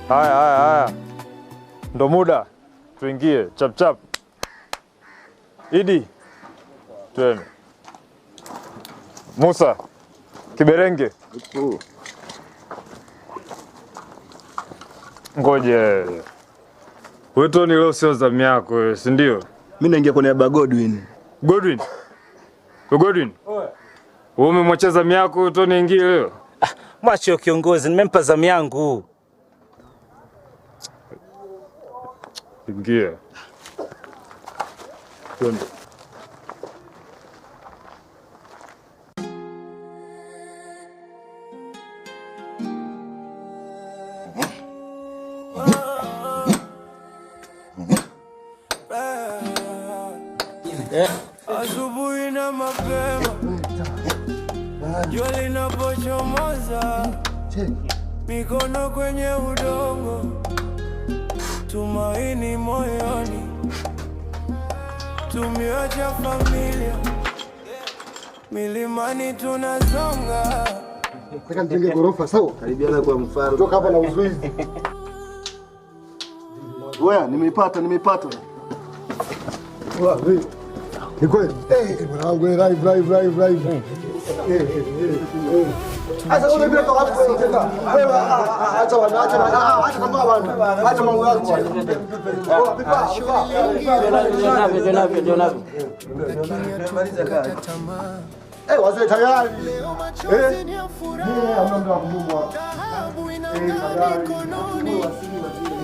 Haya, haya, haya, ndo muda tuingie chap chap. Idi, twende. Musa Kiberenge, ngoje wewe Tony, leo sio zamu yako wewe, si ndio? Mimi naingia kwa niaba ya Godwin. Godwin, we Godwin, wewe umemwacha zamu yako Tony ingie leo? Mwache kiongozi, nimempa zamu yangu. Ingia. Twende. Asubuhi na mapema, jua linapochomoza, mikono kwenye udongo, tumaini moyoni, tumeacha familia, milimani tunasonga. Nataka nijenge ghorofa sawa? Karibiana kwa mfano. Kutoka hapa na uzuizi. Wewe nimeipata, nimeipata. Wa, vipi? Ni kweli? Eh, bwana wangu live live live live. Eh, eh, eh. Sasa wewe bila kwa wapi tena? Wewe acha wana acha wana acha mambo bwana. Acha mambo yako bwana. Vipa, vipa. Eh, wazee tayari. Eh. Mimi hamna muda wa kudumu hapa. Eh, tayari.